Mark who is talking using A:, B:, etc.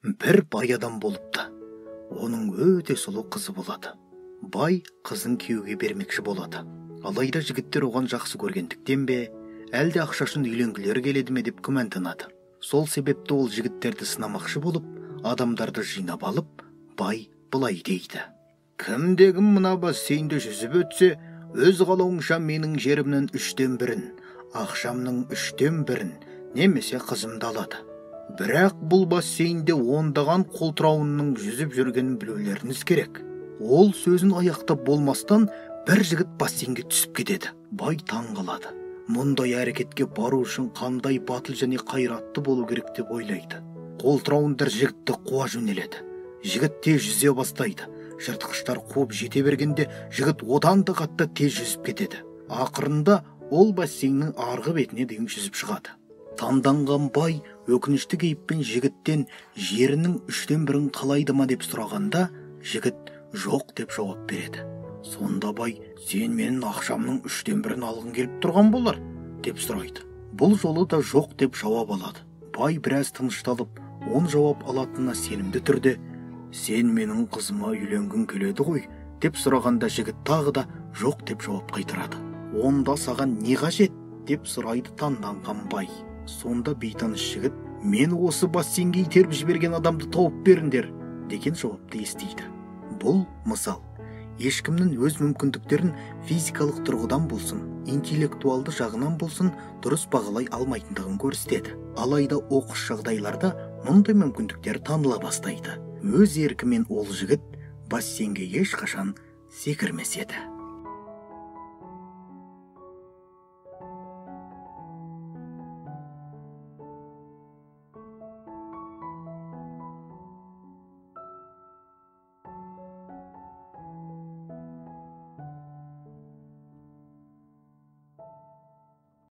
A: Бір бай адам болыпты. Оның өте сұлу қызы болады. Бай қызын күйеуге бермекші болады. Алайда жігіттер оған жақсы көргендіктен бе, әлде ақша үшін үйленгілері келеді ме деп күмәнданады. Сол себепті ол жігіттерді сынамақшы болып, адамдарды жинап алып, бай былай дейді: Кімде-кім мына бассейнде жүзіп өтсе, өз қалауынша менің жерімнің үштен бірін, ақшамның үштен бірін, немесе қызымды алады. Бірақ бұл бассейнде ондаған қолтырауынның жүзіп жүргенін білулеріңіз керек. Ол сөзін аяқтап болмастан бір жігіт бассейнге түсіп кетеді. Бай таң қалады. Мұндай әрекетке бару үшін қандай батыл және қайратты болу керек деп ойлайды. Қолтырауындар жігітті қуа жөнеледі. Жігіт тез жүзе бастайды. Жыртқыштар қуып жете бергенде жігіт одан да қатты тез жүзіп кетеді. Ақырында ол бассейннің арғы бетіне дейін жүзіп шығады. Таңданған бай өкінішті кейіппен жігіттен жерінің үштен бірін қалайды ма деп сұрағанда, жігіт жоқ деп жауап береді. Сонда бай, сен менің ақшамның үштен бірін алғың келіп тұрған болар деп сұрайды. Бұл жолы да жоқ деп жауап алады. Бай біраз тынышталып, он жауап алатынына сенімді түрде, сен менің қызыма үйленгің келеді ғой деп сұрағанда жігіт тағы да жоқ деп жауап қайтарады. Онда саған не қажет деп сұрайды таңданған бай. Сонда бейтаныс жігіт, мен осы бассейнге итеріп жіберген адамды тауып беріңдер деген жауапты естиді. Бұл мысал ешкімнің өз мүмкіндіктерін физикалық тұрғыдан болсын, интеллектуалды жағынан болсын дұрыс бағалай алмайтындығын көрсетеді. Алайда оқыс жағдайларда мұндай мүмкіндіктер таныла бастайды. Өз еркімен ол жігіт бассейнге ешқашан секірмес еді.